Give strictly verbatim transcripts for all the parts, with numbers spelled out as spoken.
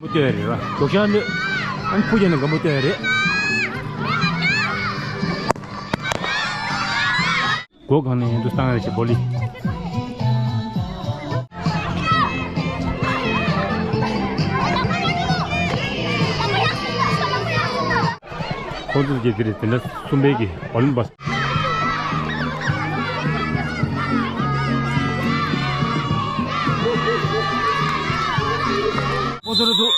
མོ་སྟོན་རེད་བ། མགྱོགས་ཤར་ལོས། ཨ་ནི་ཕུ་རྒྱག་ན་སྒམ་པོ་སྟོན་རེད། སྒོ་གང་ནས་ཡིན་དུ་བཏང་ཡོད་ཞེས་བོ་ལི། ཁོ་ཚོ་གྱིས་དེ་རེད་དེ་འདྲ་གསུམ་པའི་གི་ཨོ་ལིམ་པ། ཁོ་ཚོ་རུ་འདུག་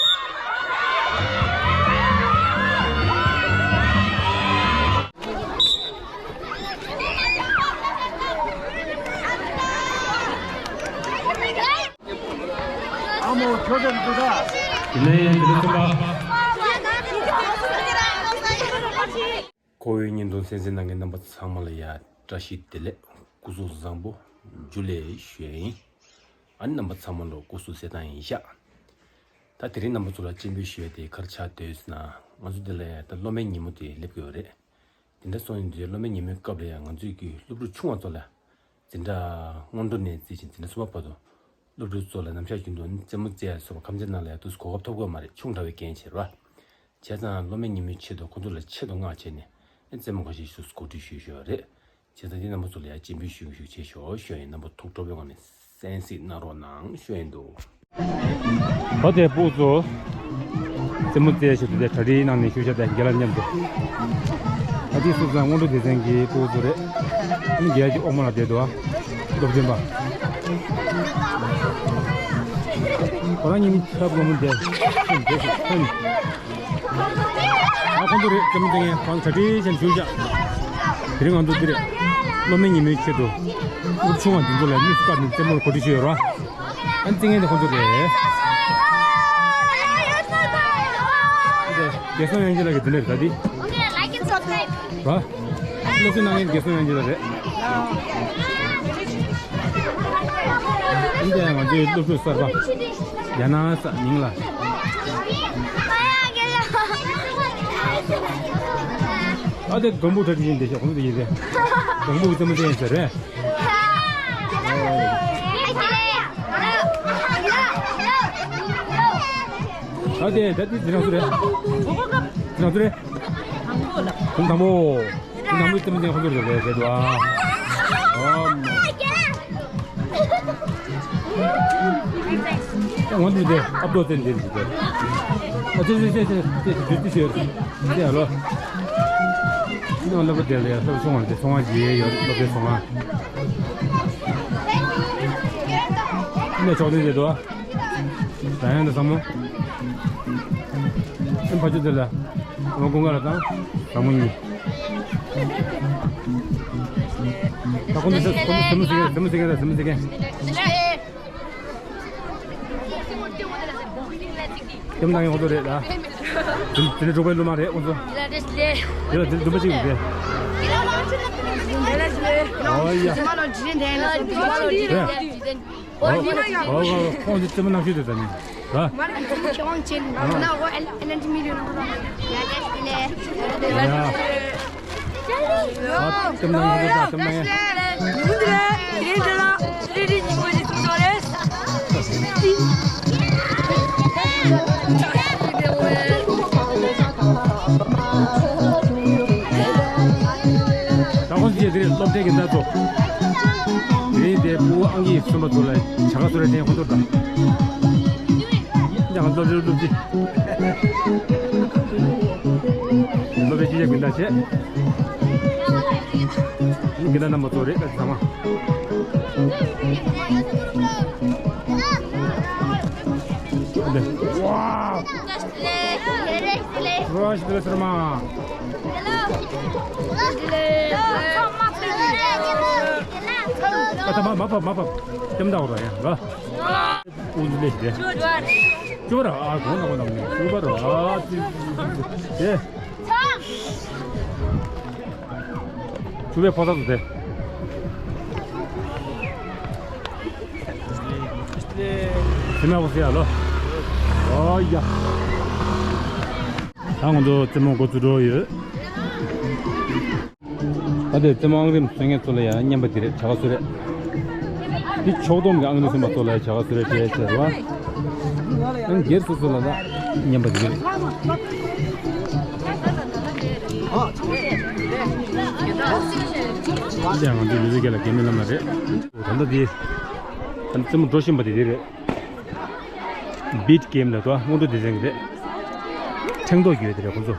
ཨ་མོ་ཁྱོད་ཀྱང་འདུག་ད། དེ་ནས་དེ་ནས་གསུམ་པ། ཁོ་བོའི་བརྙན་ཐུང་གསན་གཟིགས་གནང་མཁན་རྣམ་པ་ཚང་མ་ལ་ཡ་བཀྲ་ཤིས་བདེ་ལེགས་སྐུ་གཟུགས་བཟང་པོ་ཇུ་ལེ་ཞུ་ཡ་ཡིན། ཨ་ནི་རྣམ་པ་ཚང་མ་ལ་སྐུ་གཟུགས་གསལ་ཐང་ཡིན་ཤག་ད་དེ་རིང་རྣམ་པ་ཚོ་ལ་སྤྱན་འབུལ་ཞུ་ཡ་དེ་ག་རེ་ཆགས་བསྡད་ཡོད་ཟེར་ན། ང་ཚོ་འདི་ལ་ཡ་ད་སློབ་མའི་ཉིན་མོ་དེ་སླེབས་ཀྱི་ཡོད་རེད། དེ་འདྲ་སོང་ཡིན་དུས་སློབ་མའི་ཉིན་མོའི་སྐབས་ལ་ཡང་ང་ཚོས་ཀྱི་སློབ་ཕྲུག་ཆུང་བ་ཚོ་ལ་འཛིན་གྲྭ་སྔོན་འགྲོ་ནས་བརྩིས་ཤིང་འཛིན་གྲྭ་གསུམ་པ་བར་དུ་སློབ་ཕྲུག་ཚོ་ལ་ནམ་ཞག་རྒྱུན་དུ་རྩེད་མོ་རྩེ་ཡ་སོགས་ཁམས་ཚན་ནང་ལ་ཡང་དུས་སུ་གོ་སྐབས་ཐོབ་གི་མ་རེད། ཆུང་དྲགས་པའི་རྐྱེན་བྱས་རེད་བ། བྱས་ཙང་སློབ་མའི་ཉིན་མོའི་ཆེད་དུ་ཁོ་ཚོ་ལ་ཆེད་དུ་མངགས་བྱས་ནས་རྩེད་མོ་ཁ་ཤས་ཤིག་གོ་སྒྲིག་ཞུས་ཞུས་པ་རེད། བྱས་ཙང་འདི་རྣམ་པ་ཚོ་ལ་ཡང་སྤྱན་འབུལ་ཞུ་ཞུ་བྱེད་ཤོག་ཞུ་ཡིན། རྣམ་པ་ཐུགས་སྤྲོ་བའི་ངང་ནས་གསན་གཟིགས་གནང་རོགས་གནང་ཞུ་ཡིན་འདུག་ད་དེ་ཕྲུག་ཚོ་རྩེད་མོ་རྩེ་ཞིག་ཏུ་དེ་གྲ་སྒྲིག་གནང་ནས་བཞུགས་ཤག་དེ་རྒན་ལགས་མཉམ་དུ། ཨ་ཏི་སུ་ཚང་སྔོན་འགྲོ་སྡེ་ཚན་གྱི་ཕྲུ་གུ་ཚོ་རེད། ཨ་ནི་རྒན་གྱི་ཨོག་མ་ལ་བསྡད་འདུག་ཨ་སློབ་སྟོན་པ། ཁོ་རང་གཉིས་ནི་ཆབ་སློབ་མོ་བསྡད་ཁྱོད་བསྡད་ཤིག་ཁྱོད་ནི། ཨ་ཁོང་ཚོ་རེད། རྩེད་མོ་རྩེ་མཁན་ཁོང་གྲ་སྒྲིག་བྱས་ནས་བཞུགས་ཤག་དེ་རིང་ང་ཚོ་འདིར་སློབ་མའི་ཉིན་མོའི་ཆེད་དུ་སློབ་ཆུང་བ་འདི་ཚོ་ལ་དམིགས་སུ་བཀར་ནས་རྩེད་མོར་གོ་སྒྲིག་ཞུས་ཡོད་རེད་བ། ཨ་ནི་རྩེད་མཁན་དེ་ཁོང་ཚོ་རེད། འདི་རྒྱལ་སྲུང་དབྱངས་ཅན་ལགས་ཀྱི་འདི་ནས་རེད་ད་འདི། Okay, like and subscribe. ར། སློབ་གསོ་གནང་མཁན་རྒྱལ་སྲུང་དབྱངས་ཅན་ལགས་རེད། འདི་ཡང་ང་ཚོའི་སློབ་ཕྲུག་གསར་པ། ཡ་ན་ས་མིང་ལ། ཨ་དེ་སྒམ་པོ་གྲ་སྒྲིག་ཡིན་དེ་ཤོག་ཁོང་ཚོ་ཡིན་རེད། སྒམ་པོ་གི་རྩེད་མོ་རྩེ་ཡིན་ཟེར་རེད། ཨ་དེ་ད་དེ་དེ་རང་སུ་རེད། དེ་རང་སུ་རེད། ཁོང་དང་པོ། ཁོང་དང་པོའི་རྩེད་མོ་རྩེ་ཁོང་ཚོ་རེད་རེད་རེད་འདུག་ཨ། ཨ་མ། ང་འདི་འདི་ཨབ་རྡོ་ཙེ་འདི་འདི་འདི། ཨ་ཙེ་ཙེ་ཙེ་ཙེ་ཙེ་ཙེ་ལོ། ང་སློབ་གྲྭ་དེ་ལ་ཡང་སློབ་ཆུང་བ་འདི་ཚོང་བ་རྒྱལ་ཡོད་སློབ་གྲྭའི་ཚོང་བ། ནས་ཆོག་ནས་བསྡད་འདུག་ཨ། ད་ཡང་འདི་བསམ་མོ། ཨེ་ཕ་ཆུ་དེ་ལ། ང་ཀུན་དགའ་ལ་དང་། བཟང་མོ་གཉིས། ད་ཁོང་ཚོ་ཁོང་ཚོ་སེམས་སེ་གེ་སེམས་སེ་གེ་ར་སེམས་སེ་གེ། ཁྱིམ་ནང་གི་ཁོང་ཚོ་རེད་ལ། དེ་དེ་ནི་འབྲོག་པའི་སློབ་མ་རེད་ཁོང་ཚོ། དེ་ལ་དེ་འདུན་པ་གཅིག་རེད། ཨོ་ཡ། ཨོ་ཨོ་ཁོང་ཚོ་རྩེད་མོ་རྣམ་ཤེས་དེ་ད་ནི། ར། ཨོ་ཨོ་ཁོང་ཚོ་རྩེད་མོ་རྣམ་ཤེས་དེ་ད་ནི། ར། ཡ། ཨ་ལྟད་མོ་ནང་ཁོ་ཚོ་ལྟ་ལྟད་མོ་ནང་། ད་ཁོང་ཚོ་དེ་རིང་སློབ་གྲྭའི་གི་ཟླ་ཚོ། དེ་རིང་དེ་ཕྲུ་གུ་ཨང་ཀི་གསུམ་པ་ཚོ་ལ་བྱ་དགའ་གསོལ་རས་སྤྲད་ཁོང་ཚོར་དང་། ཡང་སློབ་གྲྭའི་སློབ་སྤྱི། སློབ་དཔོན་སྤྱི་ཁྱབ་སྒྲིག་འཛུགས་བྱས། སྒྲིག་འཛུགས་རྣམ་པ་ཚོ་རེད་ཚང་མ། ཝའོ། རོ་ཤི་དེ་ལ་སར་མ། ཨ་ད་མ་མ་ཕབ་མ་ཕབ། ལྟད་མོ་ལྟ་བ་ར་ཡ་ར། དབུ་འཛུལ་ལས་ཤིག་རེད། བཅུ་པ་ར་ཨ་གོང་ན་གོང་ན་བཅུ་པ་ར་ཨ་ཙི་ཙི་ཙི་ཙི། བཅུ་པའི་ཕོ་གསར་ཚོ་དེ། སེམས་ཡག་པོ་ཟེར་ཡ་ལོ། ཨོ་ཡ། ད་ང་ཚོ་རྩེད་མོ་འགོ་བཙུགས་འགྲོ་ཡོད། ད་དེ་རྩེད་མོ་ཨང་རིམ་སོན་མཁན་ཚོ་ལ་ཡང་རྔན་པ་འདི་རེད། བྱ་དགའ་གསོལ་རས། འདི་ཕྱོགས་བསྡོམས་ཀྱི་ཨང་རིམ་སོན་པ་ཚོ་ལ་ཡང་བྱ་དགའ་གསོལ་རས་སྤྲད་ཟེར་བ། ཨང་སྒེར་སོ་སོ་ལ་ད་ མཉམ་པ་དེ་རེད། ཨ་ཅག་ང་ཚོའི་མི་ཚེ་སྐྱེལ་ལ་རྒན་མི་ལ་མ་རེད། ད་ལྟ་དེ་ད་ལྟ་རྩེད་མོ་འགྲོ་བཞིན་པ་དེ་དེ་རེད། བིཊ་གེམ་ལ་དོ་སྔོན་འགྲོ་སྡེ་ཚན་གྱི་རེད། ཕྲེང་རྡོག་རྒྱུ་ཡོད་དེ་རེད་ཁོ་ཚོ།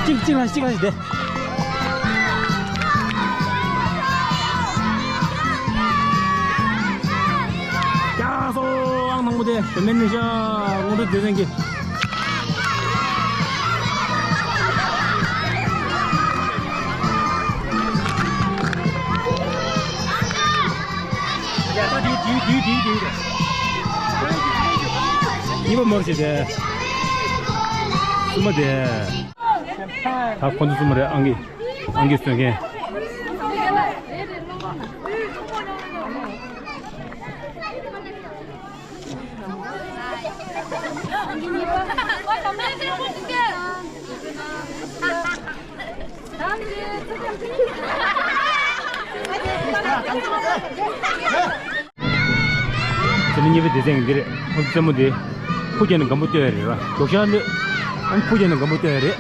གཅིག་གཅིག་ལ་གཅིག་ལ་བསྡད། ཀྱང་སོ་ཨང་དང་པོ་དེ་བོད་སྨན་ནུས་ཤ་སྔོན་འགྲོ་སྡེ་ཚན་གྱི། གཉིས་པ་མོར་བྱེད་དེ། གསུམ་པ་དེ། ད་ཁོ་ཚོ་གསུམ་པ་རེད། ཨང་ཀི་ཨང་ཀི་སོན་མཁན། དེ་ནི་གཉིས་པའི་སྡེ་ཚན་འདི་རེད། ཁོ་རྩེད་མོ་འདི་ཕུ་རྒྱག་ནས་སྒམ་པོ་གཏོད་ཡ་རེད་ར། མགྱོགས་ཤར་གནོད། ཨ་ནི་ཕུ་རྒྱག་ནས་སྒམ་པོ་གཏོད་ཡ་རེད།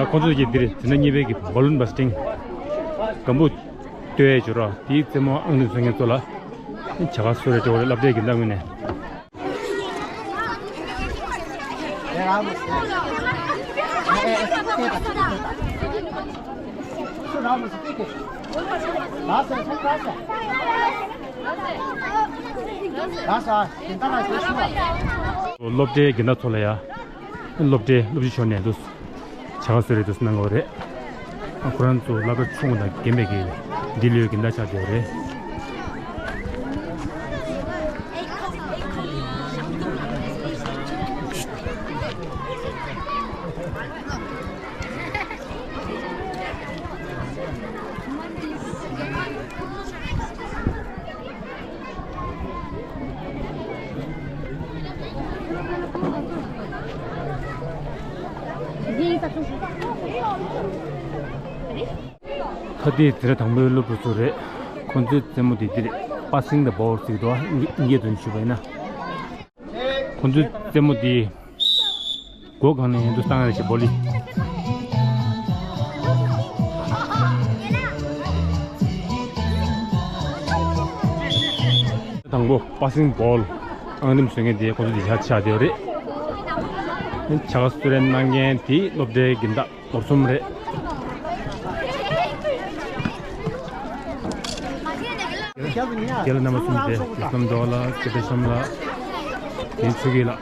ཨ། ཁོང་ཚོ་གིས་འདིར་འཛིན་གྲྭ་གཉིས་པའི་གི་བ་ལུན་བྷ་སི་ཊིང་། སྒམ་པོ་གཏོད་ཡས་བྱོས་རོགས། དེའི་རྩེད་མོ་ཨང་དང་མཚན་མཁན་ཚོ་ལ་བྱ་དགའ་གསོལ་རས་སྤྲད་དགོས་རེད། སློབ་གྲྭའི་གི་ལྟ་ངོས་ནས། སློབ་གྲྭའི་དགེ་རྒན་ཚོ་ལ་ཡ། སློབ་གྲྭའི་སློབ་སྤྱི་མཆོག་ནས་འདུག་བྱ་དགའ་གསོལ་རས་འདུག་གནང་དགོས་རེད། ཁོ་རང་ཚོ་སློབ་གྲྭ་ཆུང་དང་རྒན་པའི་གི་འདི་ལོའི་གི་ཟླ་ཆགས་བསྡད་རེད། ད་ལྟའི་འཛིན་གྲྭ་དང་པོའི་སློབ་ཕྲུག་ཚོ་རེད། ཁོང་ཚོའི་རྩེད་མོ་དེ་འདི་རེད། པ་སིང་དང་བོལ་ཟེར་གྱི་འདུག་ཨ་ནི་སྐད་དུ་ཞུས་པ་ཡིན་ན། ཁོང་ཚོའི་རྩེད་མོ་དེ་སྒོ་གང་ནས་ཡིན་འདུག་བཏང་རེད་ཤག་བོ་ལི། དང་པོ་པ་སིང་བོལ་ཨང་རིམ་བཟོ་མཁན་དེ་ཁོང་ཚོ་དེ་ཤ་ཆགས་བསྡད་ཡོད་རེད། བྱ་དགའ་གསོལ་རས་གནང་མཁན་དེ་སློབ་གྲྭའི་སྦྱིན་བདག་སྒོར་གསུམ་རེད། རྒན་ལགས་རྣམ་པ་གསུམ་རེད། བསོད་ནམས་རྡོ་ལགས། སྐལ་བཟང་བསོད་ནམས་ལགས། དེ་ཆོས་སྐྱིད་ལགས།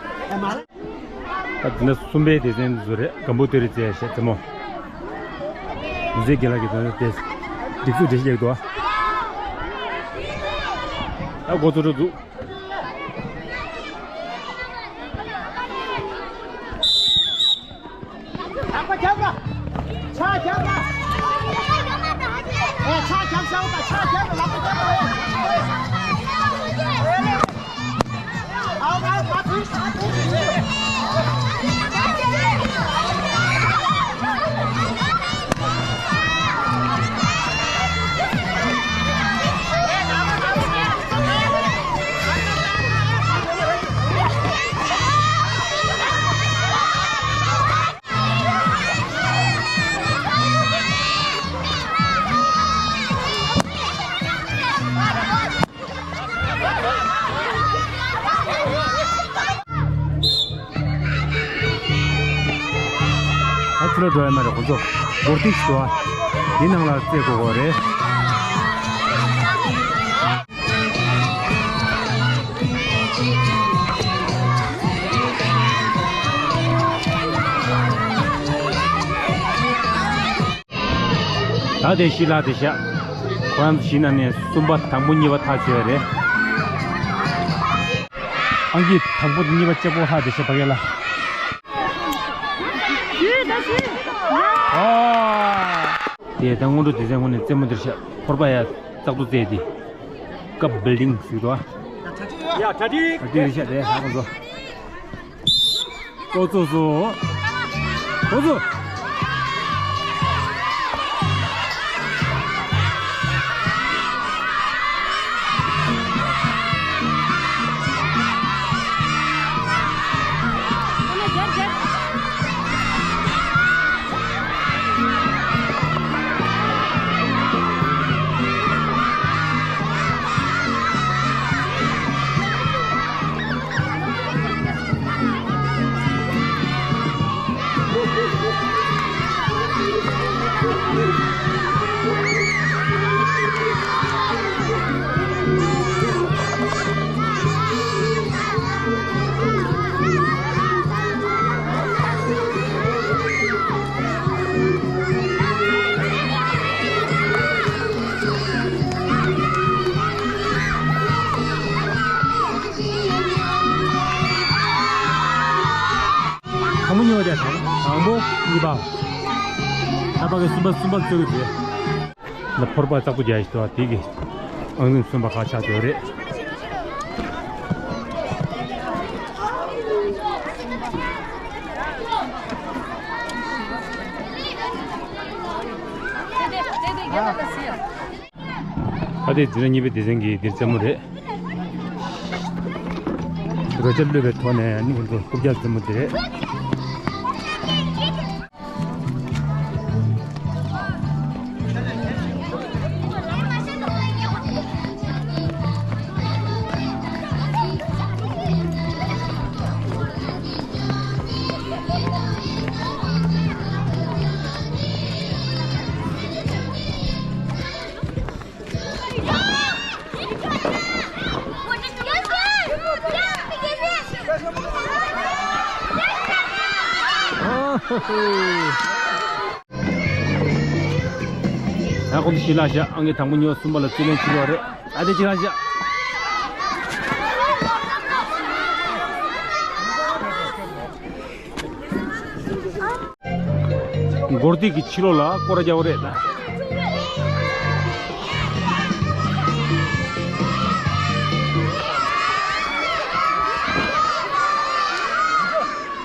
ད་འདི་ན་གསུམ་པའི་སྡེ་ཚན་འདི་ཚོ་རེད། སྒམ་པོ་སྟོད་རི་རྩེ་ཞེས་རྩེད་མོ། འདི་རྩེ་རྒན་ལགས་ཀྱིས་ད་ལྟ་སྒྲིག་འཛུགས་འགྲེལ་བཤད་རྒྱག་འདུག་ཨ། ད་འགོ་ཚུགས་འགྲོ་འདུག་ལག་པ་རྒྱབ་ལ། ཕྱག་རྒྱབ་ལ། ཨེ། ཕྱག་རྒྱབ་ཤག་ད་ཕྱག་རྒྱབ་ལ། ལག་པ་རྒྱབ་ལ། ཨའོ། ཨའོ། མ་ཐུག་ཨ་ཙི་ལ་འགྲོ་ཡ་མ་རེད། ཁོ་ཚོ་སྒོར་ཐིག་ཞིག་འདུག་ཨ། འདི་ནང་ལ་རྩེ་དགོས་དགོས་རེད། ད་དེ་ཤི་ལ་དེ་ཤ། ཁོ་རང་ཚོ་ཤི་ན་ནས་གསུམ་པ་དང་པོ་གཉིས་པ་ཐག་ཆོད་རེད། ཨང་ཀི་དང་པོ་གཉིས་པ་གཅིག་པོ་ཧ་དེ་ཤ་བ་གས་ལ། ཨ། དེ་ད་སྔོན་འགྲོ་དེ་ཚན་ངོ་ནས་རྩེད་མོ་དེར་ཤ་ཕོར་པ་ཡ་ཙག་ཏུ་རྩེ་དེ། ཀབ་བིལ་ཌིང་ཟེར་གི་འདུག་ཨ། ཡ་ད་དེ། ཨ་དེ་རེད་ཤག་དེ་ཧ་གོ་སོང་། ཨོ་ཙོ་ཙོ། ཨོ་ཙོ། དང་པོ་གཉིས་པ་དེ་དང་། དང་པོ་གཉིས་པ། ད་ཕ་གི་གསུམ་པ་གསུམ་པ་རྩེ་གི་རེད། ལ་ཕོར་པ་ཙག་པོ་རྒྱག་ཡི་ཤི་དོ་དེ་གི་ཨང་རིམ་གསུམ་པ་ཁག་ཆགས་ཡོད་རེད། ཨ་དེ་འཛིན་གྲྭ་གཉིས་པའི་སྡེ་ཚན་གྱི་འདིར་རྩེད་མོ་རེད། རོལ་ཆ་གློད་པའི་ཐོག་ནས་ནི་ཁོང་ཚོ་རྐུབ་བཀྱག་རྩེད་མོ་དེ་རེད། ད་ཁོང་ཚོ་ཞི་ལྷག་བཞག་ཨང་ཀི་དང་པོ་གཉིས་པ་གསུམ་པ་ལ་རྩོད་ལེན་བྱེད་ཀྱི་ཡོད་རེད། ཨ་དེ་ཅི་ལྷག་བཞག་སྒོར་ཐིག་གི་ཕྱི་ལོགས་ལ་སྐོར་ར་རྒྱག་པ་རེད་ད།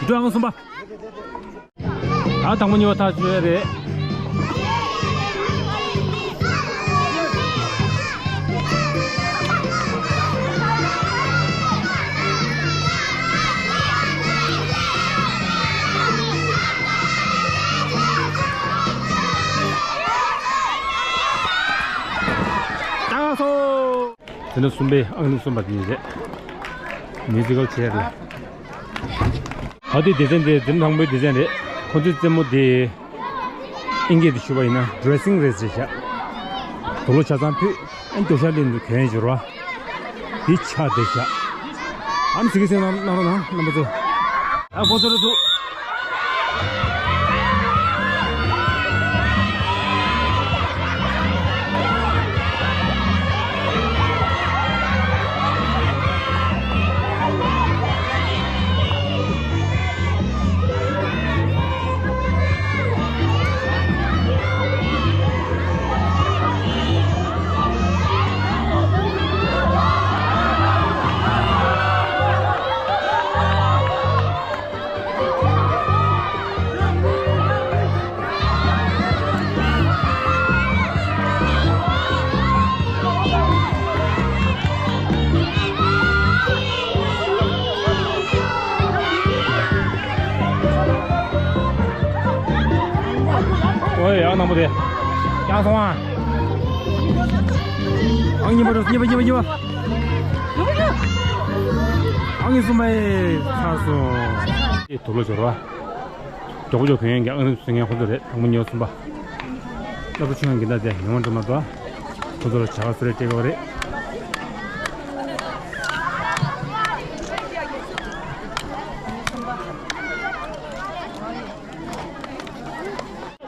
འགྲོ་ཨང་གསུམ་པ། ཨ་དང་པོ་གཉིས་པ་ཐག་ཆོད་རེད། ད་སོ། དེ་ནས་གསུམ་པའི་ཨང་གཉིས་གསུམ་པ་དེ་ཡིན་རེད། མིའུ་ཛི་ཀལ་ཆེར་ལ། ཨ་དེ་སྡེ་ཚན་དེ་འཛིན་དང་པོའི་སྡེ་ཚན་རེད། ཁོ་ཚོའི་རྩེད་མོ་དེ་ཨིན་སྐད་དུ་ཞུ་བ་ཡིན་ན་Dressing Race རེད་ཤག་དུག་ལོག་ཆ་ཚང་ཕུད་ཨན་ཏོ་ཤ་ལེན་དུ་གྱོན་འབྱོར་བ་འདི་ཆགས་བསྡད་ཤག་ཨ་ནི་ཟི་གི་སེང་གནང་རོགས་གནང་རྣམ་པ་ཚོ། ཨ་ཁོ་ཚོ་རུ་ཐུག་ཨོའི་ཡག་ནང་པོ་དེ། ཡག་སོང་ཨ། ཨང་གཉིས་པ་རོ་གཉིས་པ་གཉིས་པ་གཉིས་པ། ཨང་གཉིས་གསུམ་པ་ཨེ་ཚར་སོང་། ཨེ་དུག་ལོག་འབྱོར་བ། མགྱོགས་པོ་མགྱོགས་གྱོན་ཡོན་གྱི་ཨང་རིམ་སུ་ངན་ཁོ་ཚོ་རེད་དང་པོ་གཉིས་པ་གསུམ་པ། སློབ་གྲྭ་ཆུང་ཡང་གི་ད་དེ་ཡོང་བ་འགྲོ་མ་གཏོགས། ཁོ་ཚོ་ལ་བྱ་དགའ་སུ་རེད་སྤྲད་དགོས་རེད།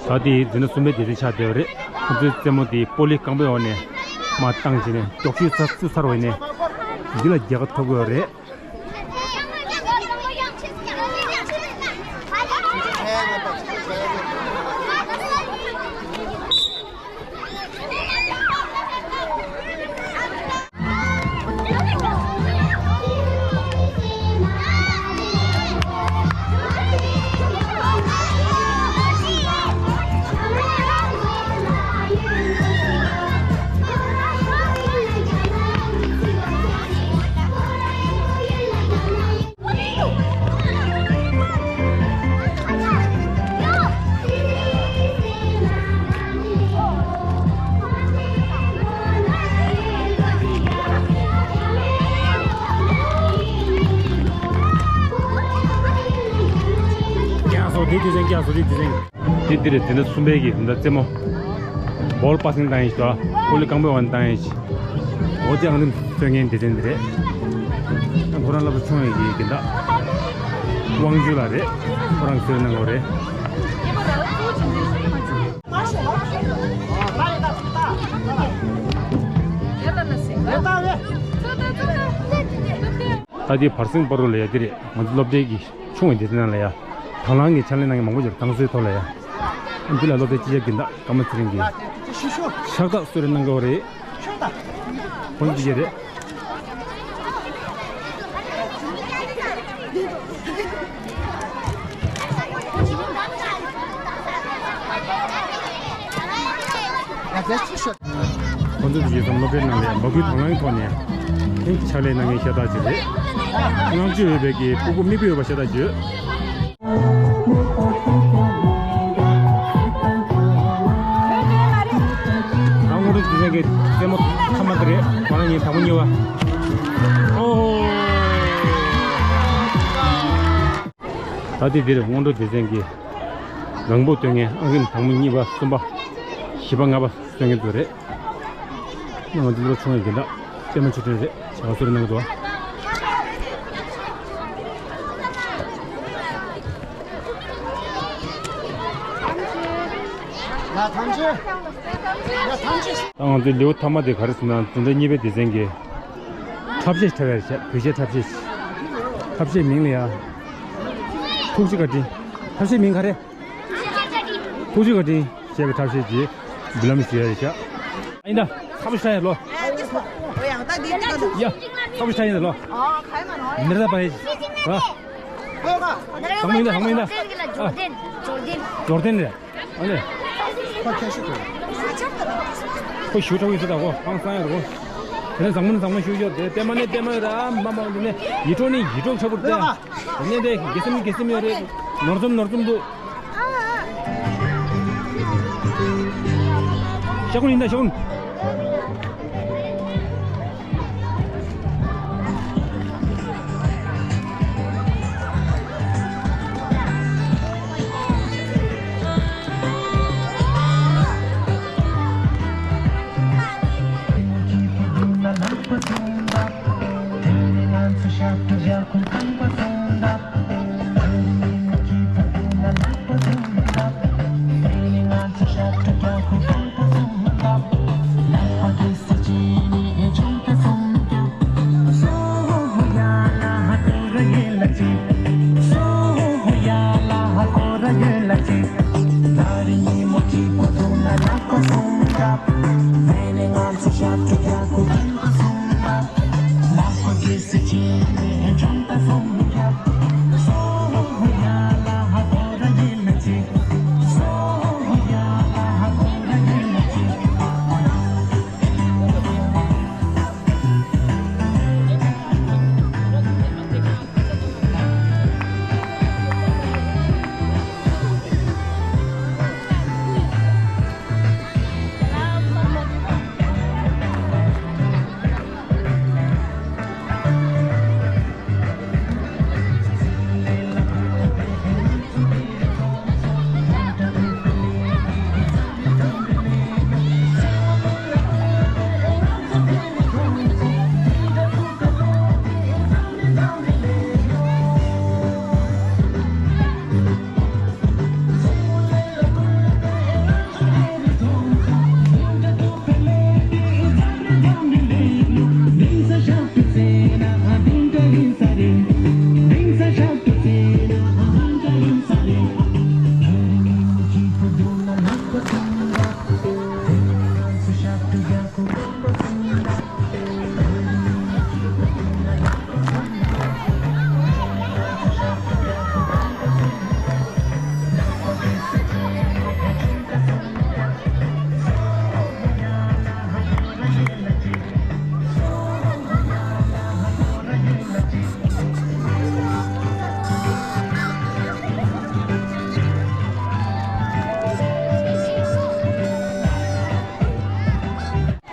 ད་དེ་འཛིན་གྲྭ་གསུམ་པའི་སྡེ་ཚན་ཆགས་བསྡད་པ་རེད། ཁོ་ཚོའི་རྩེད་མོ་དེ་པོ་ལི་རྐང་པའི་འོག་ནས་མར་བཏང་བྱས་ནས་མགྱོགས་ཤོས་ཚར་ཚུར་ཚར་བ་ཡིན་ནས་འདི་ལ་རྒྱལ་ཁ་ཐོབ་དགོས་པ་རེད། རྒྱག་སོ་དེ་དུས་ཚན་རྒྱག་སོ་དེ་དུས་ཚན། དེ་འདིར་འཛིན་གྲྭ་གསུམ་པའི་གི་འཛིན་གྲྭ་རྩེད་མོ། བོལ་པ་སིང་བཏང་ཡིན་ཞིག་དང་པོ་ལི་རྐང་པའི་འོག་ནས་བཏང་ཡིན་ཞིག་འོ་དེ་ཨང་རིམ་སོན་མཁན་སྡེ་ཚན་འདི་རེད། ཁོ་རང་སློབ་གྲྭ་ཆུང་བའི་གི་དགེ་ཟླ་དབང་ཕྱུག་ལགས་རེད། ཁོ་རང་གསོལ་གནང་དགོས་རེད། ད་དེ་བར་སེང་པ་རུ་ལ་ཡ་དེ་རེད། ང་ཚོ་སློབ་གྲྭའི་གི་ཆུང་བའི་སྡེ་ཚན་ནང་ལ་ཡ། དང་བླངས་ཀྱི་ཕྱག་ལས་གནང་མཁན་མང་པོ་ཡོད་རེད། རྡང་སོའི་ཐོག་ལ་ཡ། འདི་ལ་སློབ་གྲྭའི་སྤྱི་ཁྱབ་དགེ་ཟླ་ཀརྨ་ཚེ་རིང་གིས་ཕྱག་རྟགས་གསོལ་རས་གནང་དགོས་པ་རེད། ཁོང་ཚོ་ཅི་བྱས་རེད། ཁོང་ཚོ་ཚོས་བསམ་བློ་བཀལ་གནང་ལས་འབག་སྐུལ་དང་བླངས་ཐོག་ནས་ཕྱག་ལས་གནང་མཁན་ཤ་སྟག་ཅིག་རེད། བསྔགས་བརྗོད་ཡོད་པའི་གི་སྤུ་གུ་མིག་དཔེ་ཡོད་པ་ཤ་སྟག་ཅིག་ཡོད། ད་སྔོན་འགྲོ་དེ་ཚན་གྱི་རྩེད་མོ་ཐ་མ་དེ་རེད། ང་རང་ཉིད་དང་པོ་གཉིས་པ། ཨོ་ཧོ། ད་ལྟའི་འདིར་སྔོན་འགྲོ་སྡེ་ཚན་གྱི་རང་འབོད་སྟོན་མཁན་ཨང་རིམ་དང་པོ་གཉིས་པ་གསུམ་པ་བཞི་པ་ལྔ་པ་སོན་མཁན་ཚོ་རེད། ང་ཚོ་སློབ་ཆུང་བའི་དགེ་ཟླ་པད་མ་ཆོས་སྒྲོན་རེད། བྱ་བ་གསོལ་རས་གནང་འདུག་ད་ང་ཚོའི་ལེའུ་མཐའ་མ་དེ་ག་རེ་ཟེར་ན། འཛིན་གྲྭ་གཉིས་པའི་སྡེ་ཚན་གྱི་འཁྲབ་གཞས་འཁྲབ་ཡ་རེད་བྱས། བོད་གཞས་འཁྲབ་གཞས། འཁྲབ་གཞས་མིང་ལ་ཡ། ཐུགས་རྗེ་བཀའ་དྲིན། འཁྲབ་གཞས་མིང་ག་རེ། ཐུགས་རྗེ་བཀའ་དྲིན་ཞེས་པའི་འཁྲབ་གཞས་ཀྱི་འབུལ་ལམ་ཞུ་ཡ་རེད་བྱས། ཨ་ཡིན་ད། ཁ་པོ་ཞིག་ལོ། ཡ། ཁ་པོ་ཞིག་ཡིན་ད་ལོ། མི་ར་པ་ཡ། ཨ། བཟང་མོ་ཡིན་ད། བཟང་མོ་ཡིན་ད། ཨ། འབྱོར་ལྡན་རེད། ཨ་ནི། ཁོ་ཞུ་ཁྲོ་བའི་ཚོད་ད་གོ་ཧང་སང་ཡོད་གོ། དེ་ནས་བཟང་མོ་ནི་བཟང་མོ་ཞུ་ཡོད་དེ། པད་མ་ནི་པད་མ་ཡོད་ར་མ་མ་འདི་ནས་ཡིད་འཕྲོག་ནི་ཡིད་འཕྲོག་ཆ་བུར་ཏེ། དེ་ནས་དེ་དགེ་སེམས་དགེ་སེམས་ཡོད་རེད། ནོར་འཛོམས་ནོར་འཛོམས་འདུག་ཤ་ཀུན་ཡིན་ད་ཤ་ཀུན།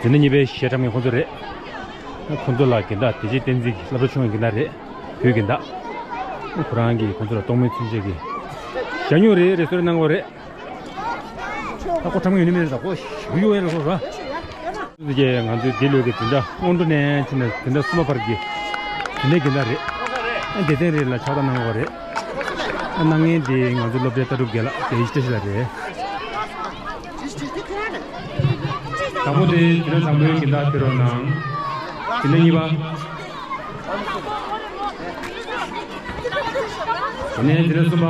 དེ་ནི་གཉིས་པའི་གཞས་འཁྲབ་མཁན་ཁོང་ཚོ་རེད། ཁོང་ཚོ་ལ་སྦྱིན་བདག་བདེ་ཆེན་བསྟན་འཛིན་གྱི་སློབ་གྲྭ་ཆུང་བའི་སྦྱིན་བདག་རེད། བོད་སྦྱིན་བདག་ཁོ་རང་གིས་ཁོང་ཚོ་ལ་གཏོང་མིན་ཚུན་ཆད་ཀྱི་ཞྭ་སྨྱུག་རེད་རེད་གསོལ་རས་གནང་གི་ཡོད་རེད། ད་ཁོ་འཁྲབ་མཁན་ཡོད་ནི་མེད་རེད། ད་ཁོ་ཞུ་ཡོད་ཡ་ལ་སོ་ར། ང་ཚོའི་འདི་ལོ་གི་འཛིན་གྲྭ་སྔོན་འགྲོ་ནས་ཕྱིན་ནས་འཛིན་གྲྭ་གསུམ་པ་བར་གྱི་འཛིན་གྲྭའི་སྦྱིན་བདག་རེད། སྡེ་ཚན་རེ་ལ་ཕྱག་རྟགས་གནང་དགོས་རེད། གནང་མཁན་དེ་ང་ཚོའི་སློབ་གྲྭའི་ལྟ་གྲུབ་རྒན་ལགས་རྒན་ཡེ་ཤེས་བཀྲ་ཤིས་ལགས་རེད། དང་པོ་དེ་འཛིན་གྲྭ་དང་པོའི་སྦྱིན་བདག་ཕེབས་རོགས་གནང་། འཛིན་གྲྭ་གཉིས་པ། དེ་ནས་འཛིན་གྲྭ་གསུམ་པ།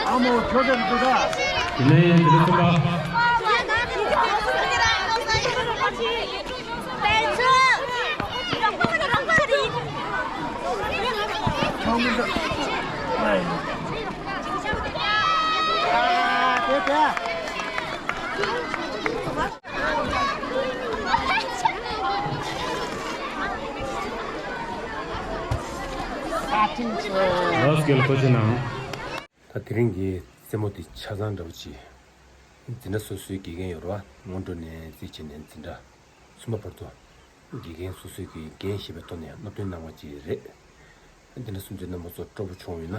ཨ་མོ་ཁྱོད་ཀྱང་འདུག་ད། དེ་ནས་འཛིན་གྲྭ་གསུམ་པ། ལགས་སོ་རྒན་ལགས་ཐུགས་རྗེ་གནང་། ད་དེ་རིང་གི་རྩེད་མོ་དེ་ཆ་ཚང་འདྲ་པོ་ཅིག་འཛིན་གྲྭ་སོ་སོའི་དགེ་རྒན་ཡོད་རེད་པ། སྔོན་འགྲོ་ནས་རྩིས་བྱས་ནས་འཛིན་གྲྭ་གསུམ་པ་བར་དུ་དགེ་རྒན་སོ་སོའི་གི་འགན་བཞེས་པའི་ཐོག་ནས་སློབ་སྟོན་གནང་བ་ཅིག་རེད། འདི་འདྲ་སོང་ཙང་རྣམ་པ་ཚོ་སྤྲོ་པོ་བྱུང་ཡོད་ན།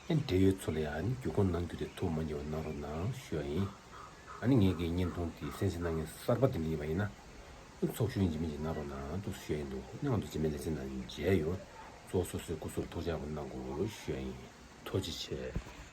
ཨེ་འབྲེལ་ཡོད་ཚོ་ལ་ཡང་ཨ་ནི་བརྒྱུད་སྐུར་གནང་རྒྱུ་དེ་ཐུགས་མ་དགྱེས་པ་གནང་རོགས་གནང་ཞུ་ཡ་ཡིན། ཨ་ནི་ངེད་ཀྱི་བརྙན་ཐུང་འདི་གསན་གཟིགས་གནང་མཁན་གསར་པ་དེ་འདྲ་ཡིན་པ་ཡིན་ན། ཨ་ཚོགས་ཞུགས་ཡིན་གཅིག་མིན་གཅིག་གནང་རོགས་གནང་འདུག་ཞུ་ཡ་ཡིན། འདུག་ཨ་ནི་ང་ཚོ་རྗེས་མའི་ལེ་ཚན་ནང་མཇལ་ཡོང་། ལོ་སོ་སོའི་སྐུ་གཟུགས་ལ་ཐུགས་ཅག་གནང་དགོས་ཞུ་ཡ་ཡིན། ཐུགས་རྗེ་ཆེ།